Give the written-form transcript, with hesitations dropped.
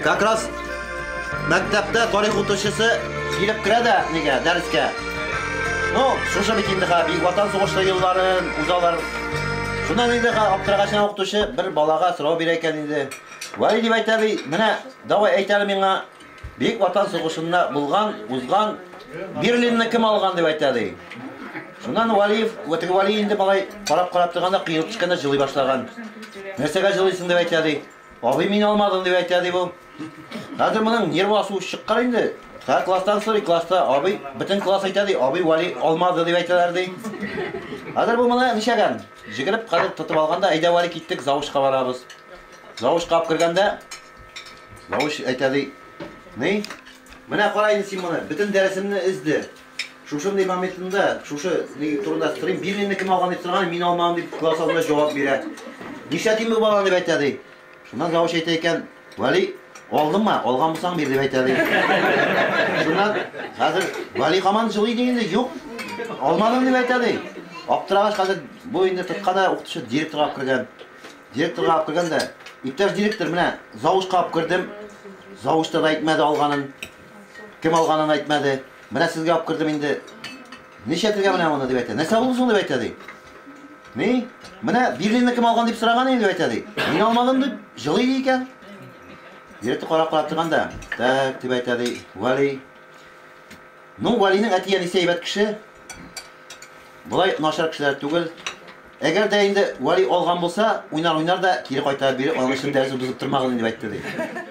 Как раз мәктәптә тарих укытучысы килеп керә дә нигә, дәрескә. Ну, шушы бит инде ха, Бөек Ватан сугышы елларын узалар. Шуннан инде ха, аптырагачына укытучы бер балага сорау бирә икән инде. Вәли дип әйтә ди, менә давай әйт әле миңа, Бөек Ватан сугышында булган, узган Берлинны кем алган дип әйтә ди. Шуннан Вәлиев, теге Вәли инде малай карап-карап торганда кыелып төшкәндә җылый башлаган. Нәрсәгә җылыйсың дип әйтә ди. Абый мин алмадым дип әйтә ди бу. Хәзер моның нервы асуы чыккан инде. Һәр класстан сорый, класста абый, бөтен класс әйтә ди, абый Вәли алмады дип әйтәләр ди. Хәзер бу моны ничәгән? Җигереп хәзер тотып алган да, әйдә Вәли киттек, завучка барабыз. Завучка алып кергәндә, завуч әйтә ди, ни? Менә кара инде син моны, бөтен дәресемне өзде. Шушындый моментында, шушы ни турында сорыйм, Берлинны кем алган дип сораган, мин алмадым дип класс алдында җавап бирә. Нишләтим бу баланы дип әйтә ди. Шуннан завуч әйтә икән, Вәли, алдыңмы? Алган булсаң бир дип әйтә ди. Шуннан хәзер Вәли һаман җылый ди инде, юк, алмадым дип әйтә ди. Аптырагач хәзер бу инде тоткан да укытучы директорга алып кергән. Директорга алып кергән дә, иптәш директор, менә завучка алып кердем. Завуч та әйтмәде алганын. Кем алганын әйтмәде. Менә сезгә алып кердем инде. Нишләтергә менә моны дип әйтә. Нәрсә булды соң дип әйтә ди. Ни? Менә Берлинны кем алган дип сораган инде дип әйтә ди. Мин алмадым дип җылый ди икән. Директор карап карап торган да, так дип әйтә ди. Вәли. Ну, Вәлинең әти-әнисе әйбәт кеше. Болай начар кешеләр түгел. Әгәр дә инде Вәли алган булса, уйнар-уйнар да кире кайтарып биреп, аның өчен дәрес бозып тормагыз инде дип әйтте ди.